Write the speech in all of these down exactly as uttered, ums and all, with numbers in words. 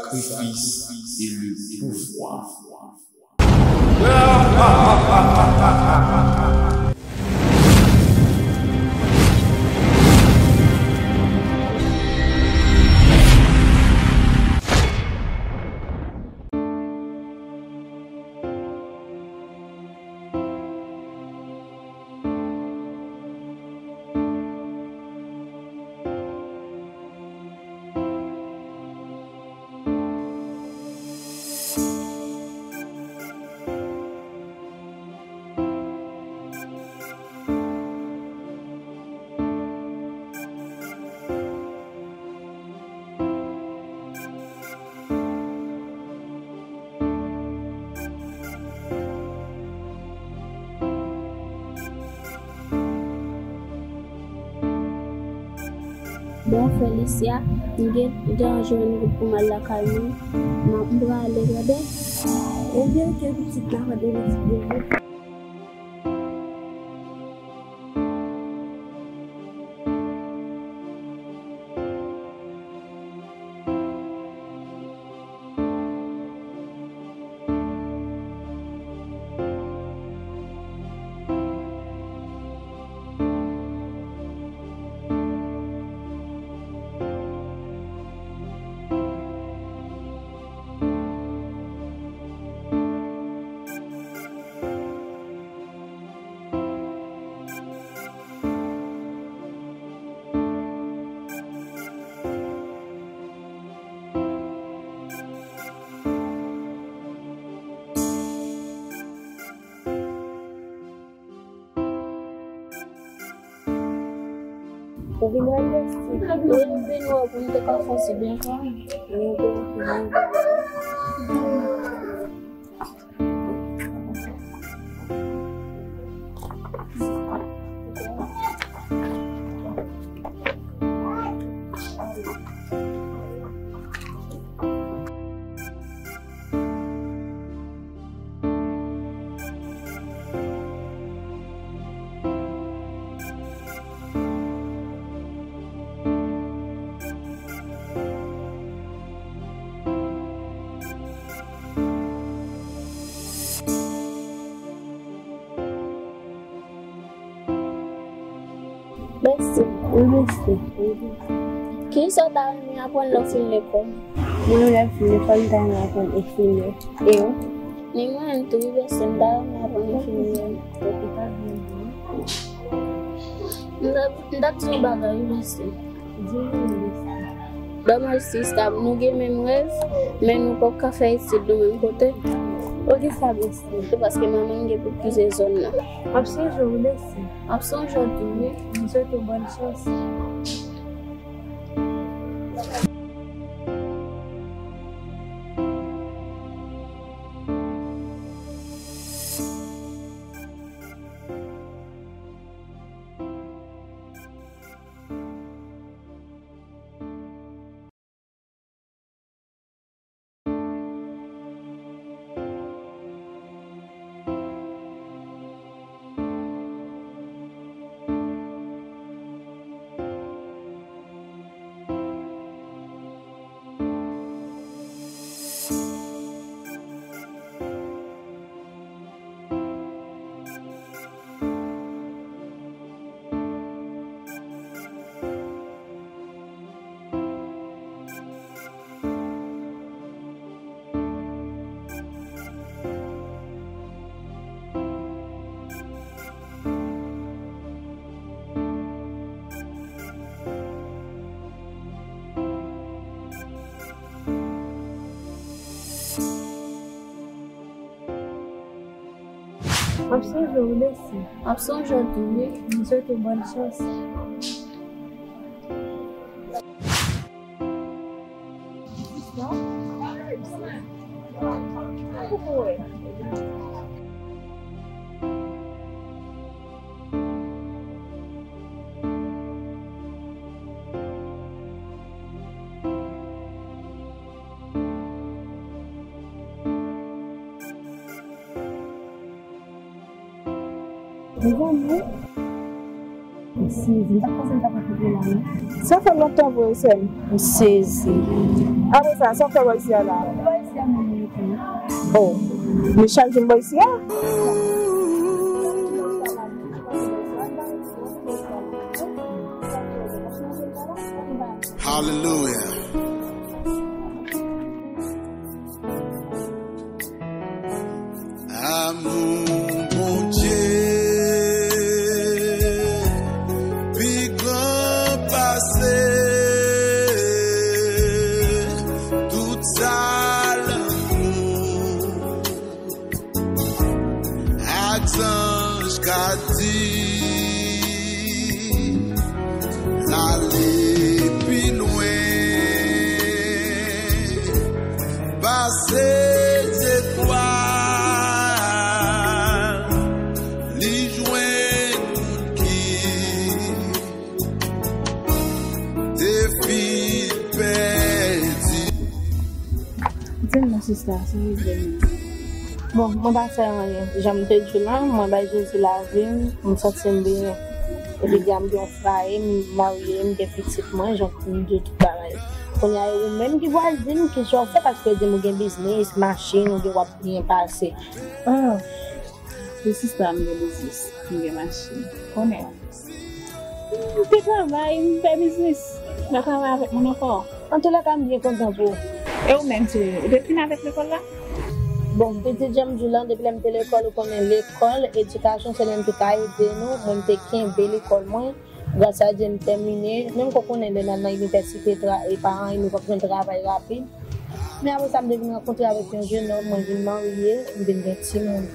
sakrifis e le pouvwa. Bon, Felicia, m gen, m te jwenn goud pou m al lakay mwen. M ap, m prale, tande. Ebyen, oke, pitit, la, tande, pitit, bebe. Ou vin wè m, Desti? Wi, m vin wè w pou n te ka fè yon ti byen kanmenm. Wi, wi. Besti. Wi, besti. Kisa w ta renmen aprann lè w fin lekòl? Mwen, lè m fin lekòl, m ta renmen aprann enfimyè. E ou? Ni mwen menm tou, wi, besti, m ta renmen aprann enfimyè. M ta, m t ap di yon bagay, wi, besti. Di m, besti. Dòmèsi, sa, nou gen menm rèv, men nou poko ka fè etid nou menm kote. Poukisa, besti? Se paske manman m gen pou kize zòn nan. M ap sonje w, besti. M ap sonje w tou, wi. M swete w bòn chans. M ap sonje w, Lesi. M ap sonje w tou, wi. M swete w bòn chans. Mezanmi, m Sezi, m pa t panse m t ap rankontre la, non. Sa fè lontan vre, sè m. M sezi. Apre sa, sa w fè bò isi a la? Bò isi a menm rete. Oh, men chak jou m bò isi a. Hallelujah. Amou Bondye pi gran pase tout sa lanmou. Ak zanj ka di, ale pi lwen, pase zetwal, li jwenn moun ki te fin pèdi. Di m non, sista, se rive menm. Bon, mwen pa fè anyen. Jan m te di w lan, mwen bay Jezi lavi m, m santi m byen. Epi deja m gen yon fwaye, m marye, m gen pitit mwen, jan m di w tout bagay. Kounye a, e ou menm ki pral di m kisa w fè, paske w di m ou gen biznis, machin, ou gen, w ap byen pase. Ah, wi sista, m gen biznis, m gen machin. Konnen. M te travay, m fè biznis. M pa travay avèk moun ankò. Antoulèka, m byen kontan pou ou. E ou menm, cheri, ou te fin avèk lekòl la? Bon, pitit, jan m di w lan, depi lè m te lekòl, ou konnen lekòl, edikasyon, se li menm ki ka ede nou. Mwen, m te kenbe lekòl mwen. Gras a Dye, m tèmine. Menm ke w konnen, lè n al nan inivèsite, tra-, e paran yo, nou p ap jwenn travay rapid. Men apre sa, m te vin rankontre avèk yon jennonm, mwen vin marye, m vin gen timoun.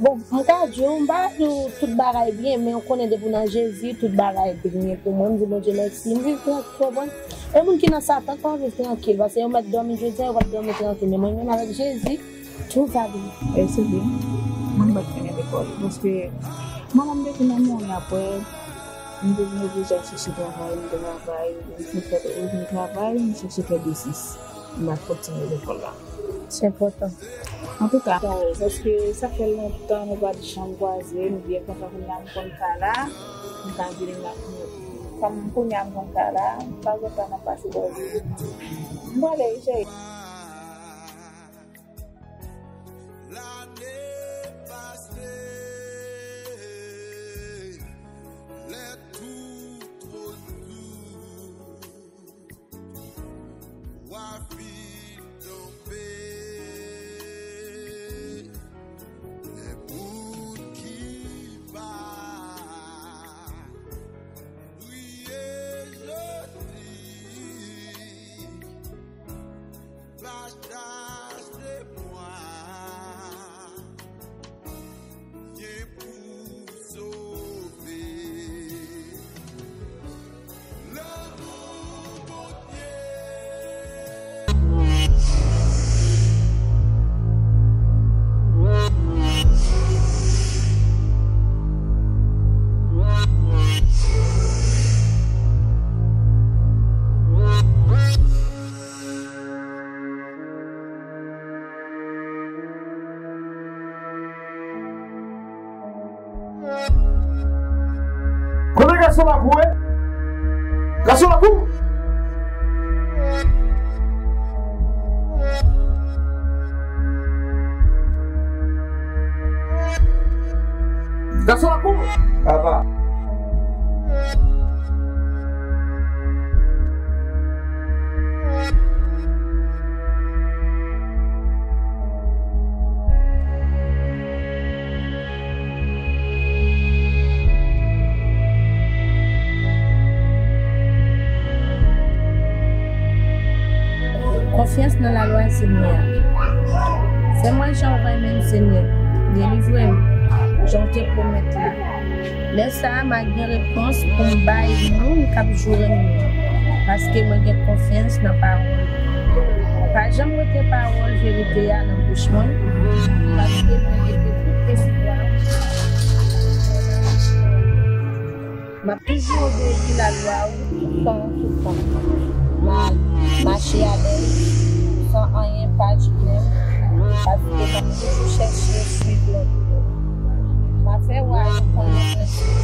Bon, m ka di w, m pa di w tout bagay byen, men w konnen depi w nan Jezi, tout bagay byen pou mwen. M di Bondye mèsi, m viv trankil, w konprann? E moun ki nan Satan k pa viv trankil, paske yo mèt dòmi jodi a, yo p ap dòmi trankil, men mwen menm avèk Jezi, tout va bien. E se byen, mwen m pa t fin lekòl, paske manman m te fin nan mouri apre, m te vin oblije al chèche travay, m travay, m fin fè, m fin travay, m chèche fè biznis. M ap kontinye lekòl la. Se enpòtan. Antouka, paske sa fè lontan nou pa t janm kwaze, m byen kontan kounye a m konn ka la, m ka vini la. Kòm kounye a m konn ka la, m pa gen tan nan pase bò yo. M prale, wi, cheri. Lane pase, lè tou twò dou. Wa fin tonbe, nenpòt ki pa priye jodi, pa chache mwa. Byen pou sove. Lanmou Bondye. Kote gason la kouri? Gason la kouri! Gason la kouri! Papa. Konfyans nan lalwa Senyè a. Fè mwen jan w renmen m, Senyè. Delivre m, jan w te pwomèt la. Lè sa a, m a gen repons pou m bay moun k ap joure m yo, paske mwen gen konfyans nan pawòl ou. Pa janm wete pawòl verite a nan bouch mwen, paske mwen mete tout espwa m. M ap toujou obeyi lalwa ou tout tan, tout tan. M a mache avè w san anyen pa jennen m, paske m ap toujou chèche swiv lòd ou yo. M a fè wa yo konnen prensip ou.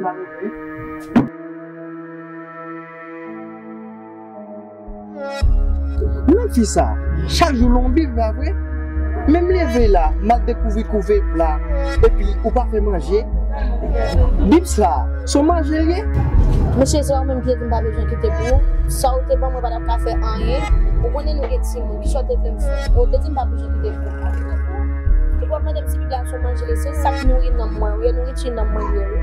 Menm fi sa, chak jou lonbib la vre. Menm leve la, m al dekouvri kouvèp la, epi ou pa fè manje. Bib sa, se yon manje l ye? Mesye, se ou menm ki te di m pa bezwen kite pou ou. Sa ou te ban mwen pa t ap ka fè anyen. Ou konnen nou gen timoun, ki sa w te vle m fè? Ou te di m pa bezwen kite pou ou. Epi w ap mande m si Bib la se yon manje l ye, se sa k nouri nanm mwen, wi, nouriti nanm mwen li ye, wi.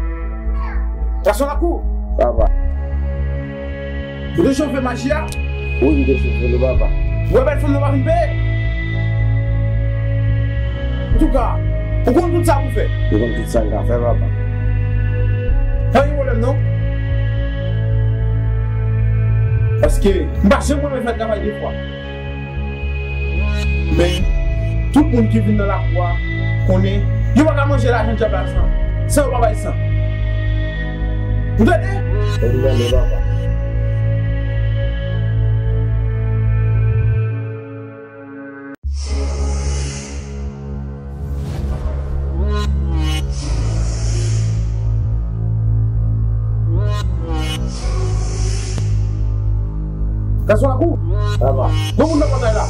Gason lakou! Papa. Ou te chofè maji a? Wi, m te chofè l, papa. Ou wè bèl fanm nan pa vin peye? Antouka, ou konn tout sa pou fè. Ou konn tout sa m ka fè, papa. Pa gen pwoblèm, non. Paske m pa janm renmen fè travay de fwa. Men, tout moun ki vin nan lakou a konnen yo pa ka manje lajan dyab la san, san yo pa bay san. Ou tande? Ou tande, papa. Gason lakou. Papa. Bon moun nan pòtay la.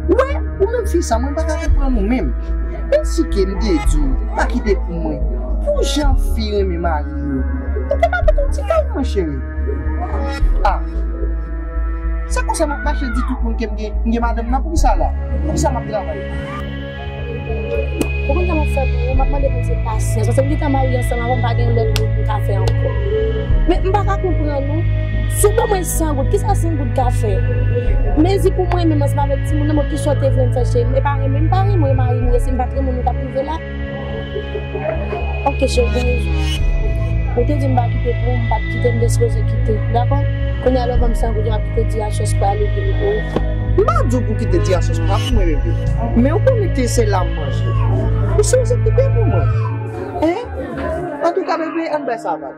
Wè, ou menm fi sa, mwen pa ka konprann ou menm. Èske m te di w pa kite pou mwen? Pou jan fi renmen mari yo. Ou te ka mete yon ti kay, mon cheri. Ah. Se konsa m ap mache di tout moun ke m gen, m gen madanm nan, poukisa la? Poukisa m ap travay? Ou konn sa m ap fè pou ou? M ap mande Bondye pasyans, paske m gentan marye ansanm avè w, m pa gen lòt wout m ka fè ankò. Men m pa ka konprann ou. Si w ban mwen san goud, kisa san goud ka fè? Mezi pou mwen menm ansanm avèk timoun nan, bon, kisa w te vle m fè, cheri? M pa renmen, m pa renmen mari m, si m pa t renmen w, nou t ap rive la? Ok, cheri, gen rezon. Ou te di m pa kite pou ou, m pa t kite, m te sipoze kite. Dakò? Kounye a lè w ban m san goud yo, m ap kite D H S pou ale pou ou. M pa di w pou kite D H S pou mwen, bebe. Men ou konnen ke se la m manje. Ou sipoze kite pou mwen. Hein? Antouka, bebe, ann bay sa vag.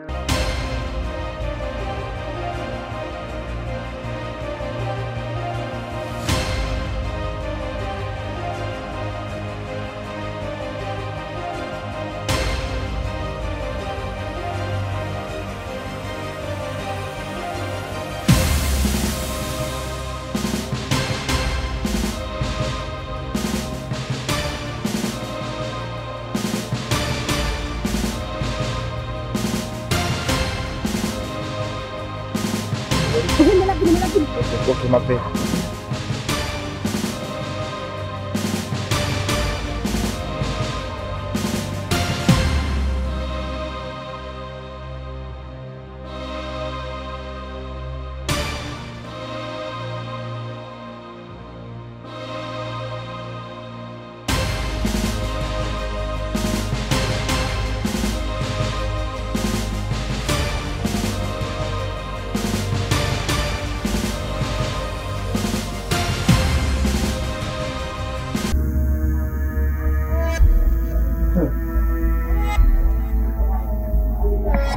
Vin, men l ap vini, men l ap vini. Ok, m ap vini.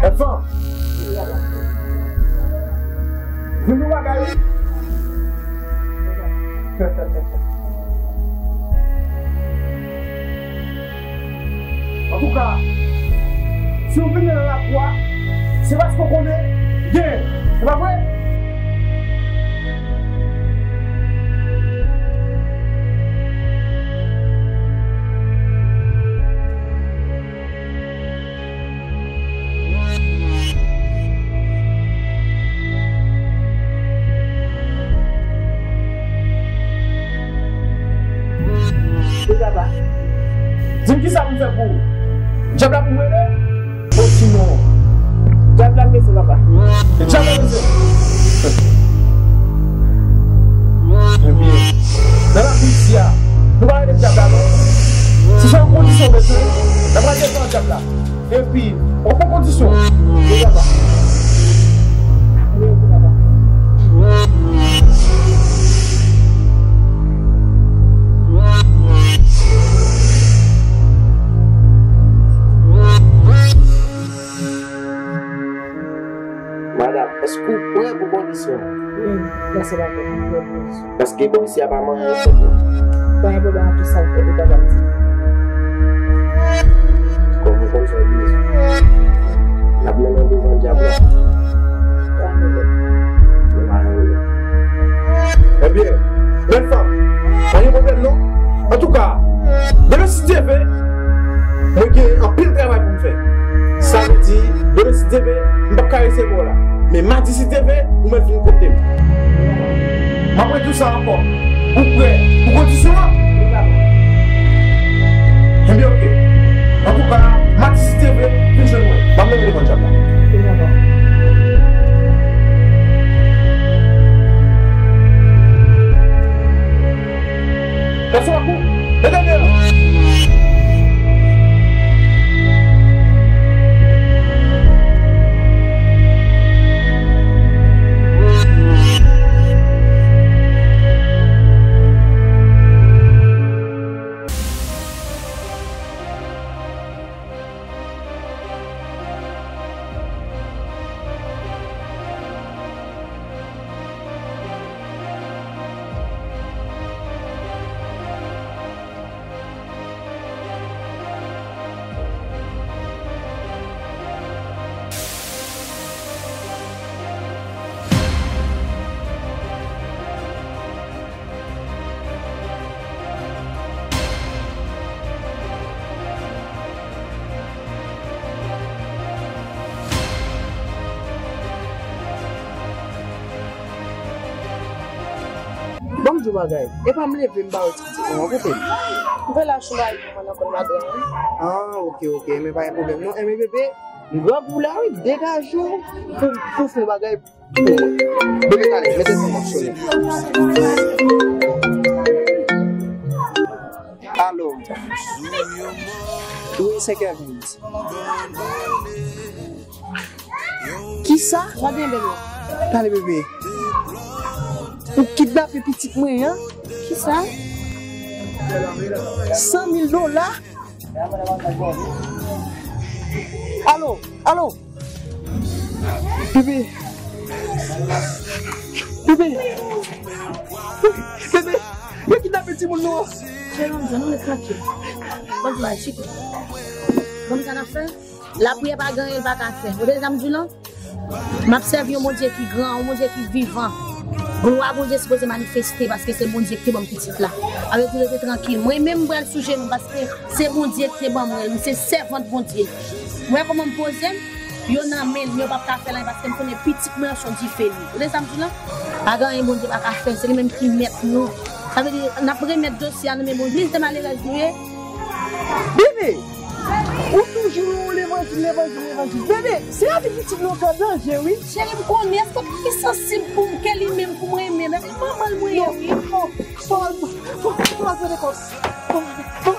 Enfant! Vin pou bagay, wi. Antouka, si w vini nan lakou a, se paske w konnen gen, se pa vre? Di m kisa pou m fè pou ou? Dyab la pou m rele? Osinon, dyab la bezwen papa. Dyab la bezwen. Ebyen, nan lakou isi a, nou pa rele dyab la non. Si se yon kondisyon w bezwen, n ap al devan dyab la. Epi, w ap pran kondisyon. Deja pa. Madanm, èske w prè pou kondisyon? Wi, mèsi, papa. Mwen prè pou kondisyon. Paske komisè a pa manyen tèt non. Pa gen pwoblèm ak tout sa w fè, ou pa ka di. Kòm ou konn sa w ye. N ap mennen w devan dyab la. Pa gen pwoblèm. Ebyen, bèl fanm, pa gen pwoblèm non. Antouka, demen si Dye vle, mwen gen anpil travay pou m fè. Sa vle di, demen si Dye vle, m p ap ka resevwa w la. Men madi si Dye vle, ou mèt vin kote m. M ap redi w sa ankò. Ou prè pou kondisyon an? Ebyen, oke. Antouka, madi si Dye vle, vin jwenn mwen. M ap mennen w devan dyab la. Gason lakou, mete deyò! Ban m di w bagay. Epa m leve m ba w ti pitit mwen an, kote l? M te lach mwen al pran nan kòn madanm mwen. Ah, oke, oke. Men pa gen pwoblèm non. Enben, bebe, m grangou la, wi. Degaje w pou, pou fè yon bagay pou mwen. Bebe, talè, mete son fonksyone. Alo. Wi, se Kevin. Kisa? Tande, bebe. Ou kidnape pitit mwen an? Kisa? San mil dola? Alo, alo. Bebe. Bebe. Bebe. Yo kidnape timoun nou an. Cheri, manzè, nou ret trankil. Ban m di w bagay, chita. Ban m sa n ap fè. Lapriyè pa gen anyen l pa ka fè. Ou tande sa m di w lan? M ap sèvi yon Bondye ki gran, yon Bondye ki vivan. Glwa Bondye sipoze manifeste paske se Bondye ki te ban m pitit la. Avèk ou rete trankil. Mwen menm m pral sou jenou paske se Bondye ki te ban mwen l. M se sèvant Bondye. Ou wè kòman m poze m? Yo nan men l, yo p ap ka fè l anyen paske m konnen pitit mwen an se yon dife li. Ou tande sa m di w lan? Pa gen anyen Bondye pa ka fè, se li menm ki mèt nou. Sa vle di, n ap remèt dosye a nan men Bondye. Li te malerèz nou ye. Bebe! Ou toujou levanjil, levanjil, levanjil. Bebe, se avèk pitit nou k an danje, wi. Cheri, m konnen, èske w pi sansib pou m ke li menm pou m renmen l? Èske manman l mwen ye, wi? Non, non, pa mal, pa mal, pa mal pran de kòb. Pa mal, pa